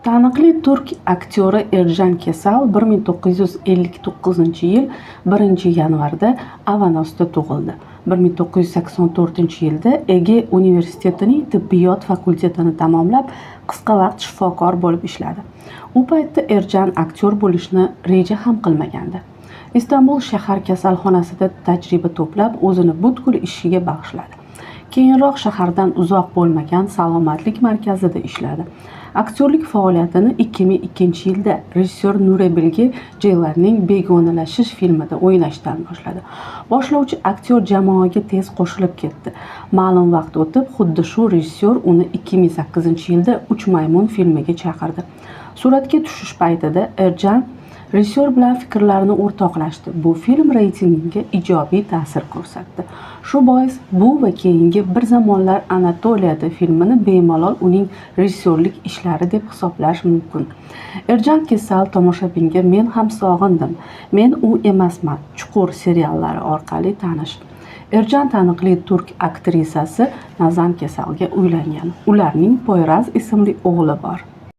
Taniqli turk aktyori Erjan Kesal 1959-yil 1-yanvarda Avanosda tug'ildi. 1984-yilda Ege universitetining tibbiyot fakultetini tamomlab, qisqa vaqt shifokor bo'lib ishladi. U paytda Erjan aktyor bo'lishni reja ham qilmagandi. Istanbul shahar kasalxonasida tajriba to'plab, o'zini butkul ishiga bag'ishladi. Keyinroq shahardan uzoq bo'lmagan salomatlik markazida ishladi. Aktyorlik faoliyatini 2002-yilda rejissyor Nuri Bilge Ceylanning "Begonalashish" filmida o'ynashdan boshladi. Boshlovchi aktyor jamoaga tez qo'shilib ketdi. Ma'lum vaqt o'tib, xuddi shu rejissyor uni 2008-yilda "Uch maymun" filmiga chaqirdi. Suratga tushish paytida Erjan rejissyor bilan fikrlarini o'rtoqlashdi. Bu film reytingiga ijobiy ta'sir ko'rsatdi. Shu bois bu va keyingi "Bir zamonlar Anatoliyada" filmini bemalol uning rejissyorlik ishlari deb hisoblash mumkin. Erjan Kesal tomoshabinga "Men ham sog'indim", "Men u emasman", "Chuqur" seriallari orqali tanish. Erjan taniqli turk aktrisasi Nazan Kesalga uylangan. Ularning Poyraz ismli o'g'li bor.